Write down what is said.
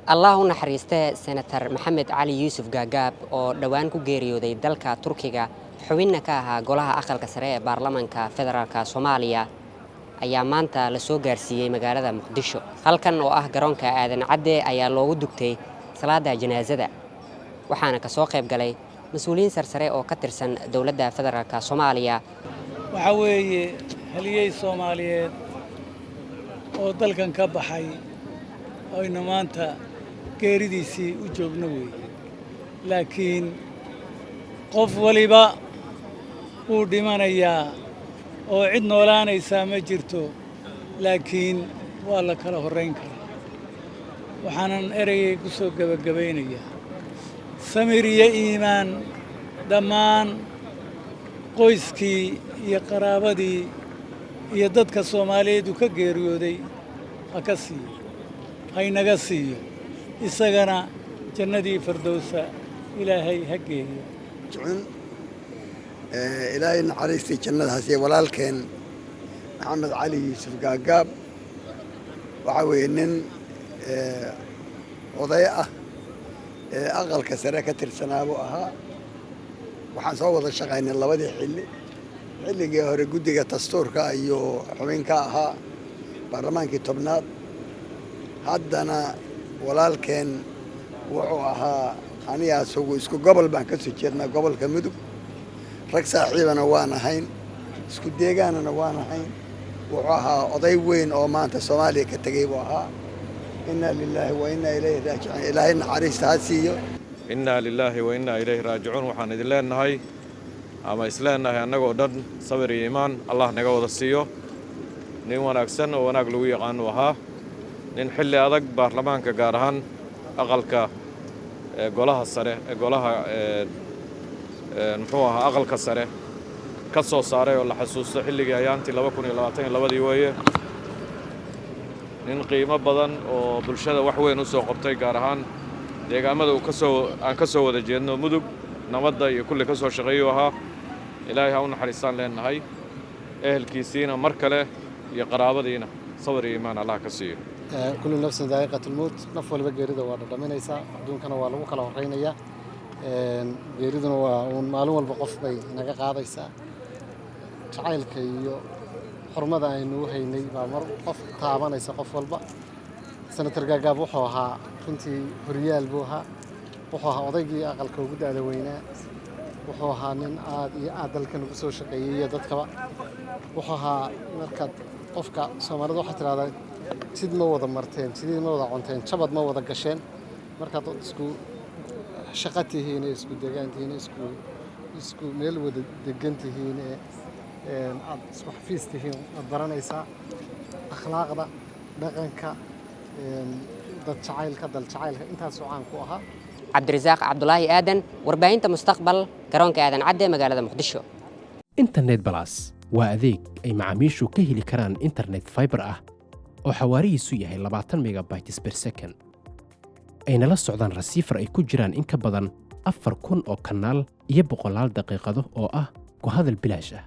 Allah u naxariistee, Senator Maxamed Cali Yuusuf Gaagaab oo dhowaan ku geeriyooday dalka Turkiga, xubinna ka ahaa golaha aqalka sare ee baarlamaanka federaalka Soomaaliya, ayaa maanta la soo gaarsiiyey magaalada Muqdisho. Halkan oo ah garoonka Aadan Cadde ayaa loogu dugtay salaada janaasada, waxaana ka soo qayb galay mas-uuliyiin sarsare oo ka tirsan dowladda federaalka Soomaaliya. Waxaa weeye haliyey Soomaaliyeed oo dalkan ka baxay, aynu maanta geeridiisii u joogno weeye. Laakiin qof waliba wuu dhimanayaa oo cid noolaanaysaa ma jirto, laakiin waa la kala horrayn karaa. Waxaanan ereygay ku soo gebagabaynayaa samir iyo iimaan dhammaan qoyskii iyo qaraabadii iyo dadka Soomaaliyeed uu ka geeriyooday ha ka siiyo, haynaga siiyo, isagana jannadii Fardowsa Ilaahay ha geeyo. Ilaahay naxariistii jannada hasiiye walaalkeen Maxamed Cali Yuusuf Gaagaab. Waxaa weeye nin oday ah ee aqalka sare ka tirsanaabuu ahaa. Waxaan soo wada shaqaynay labadii xilli. Xilligii hore guddiga dastuurka ayuu xubin ka ahaa baarlamaankii 10aad. Haddana walaalkeen wuxuu ahaa, aniga asagu isku gobol baan ka soo jeednaa, gobolka Mudug. Rag saaxiibana waan ahayn, isku deegaanana waan ahayn. Wuxuu ahaa oday weyn oo maanta Soomaaliya ka tegey buu ahaa. Inna lilaahi wa inna ilayhi raajicuun. Ilaahay naxariista ha siiyo. Innaa lilaahi wa innaa ilayhi raajicuun. Waxaan idin leenahay ama isleenahay annagoo dhan, sabir iyo iimaan Allah naga wada siiyo. Nin wanaagsan oo wanaag lagu yaqaanuu ahaa, nin xilli adag baarlamaanka, gaar ahaan aqalka golaha sare, golaha muxuu ahaa, aqalka sare ka soo saaray oo la xasuusto xilligii ayaantii 2022dii weeye. Nin qiimo badan oo bulshada wax weyn u soo qabtay, gaar ahaan deegaamada uu kasoo aan ka soo wada jeedno, Mudug, nabadda iyo kulli ka soo shaqeeyuu ahaa. Ilaahay ha u naxariistaan leenahay, ehelkiisiina mar kale iyo qaraabadiina sabir iyo iimaan Allah ka siiyo. Kullu nafsin daa'iqat lmowt. Naf waliba geerida waa dhadhaminaysaa, adduunkana waa lagu kala horraynayaa, geeriduna waa uun maalin walba qof bay naga qaadaysaa. Jacaylka iyo xurmada aynu u haynay baa mar qof taabanaysa qof walba. Senator Gaagaab wuxuu ahaa runtii horyaal buu ahaa. Wuxuu ahaa odaygii aqalka ugu da'da weynaa. Wuxuu ahaa nin aad iyo aad dalkan ugu soo shaqeeyey iyo dadkaba. Wuxuu ahaa markaad qofka Soomaalida waxaa tidhahdaa, "Jid ma wada marteen, jidid ma wada cunteen, jabad ma wada gasheen." Markaad isku shaqo tihiin ee isku degaan tihiin, isku meel wada degan tihiin, ee aad isku xafiis tihiin, waad baranaysaa akhlaaqda, dhaqanka, dad jacaylka, dal jacaylka. Intaasuu caan ku ahaa. Cabdirasaaq Cabdulaahi Aadan, warbaahinta Mustaqbal, garoonka Aadan Cadde, magaalada Muqdisho. Internet Plus waa adeeg ay macaamiishu ka heli karaan internet fiber ah oo xawaarihiisu yahay 20 megabytes per second, ayna la socdaan receiver ay ku jiraan in ka badan 4,000 oo kanaal iyo boqolaal daqiiqado oo ah ku hadal bilaash ah.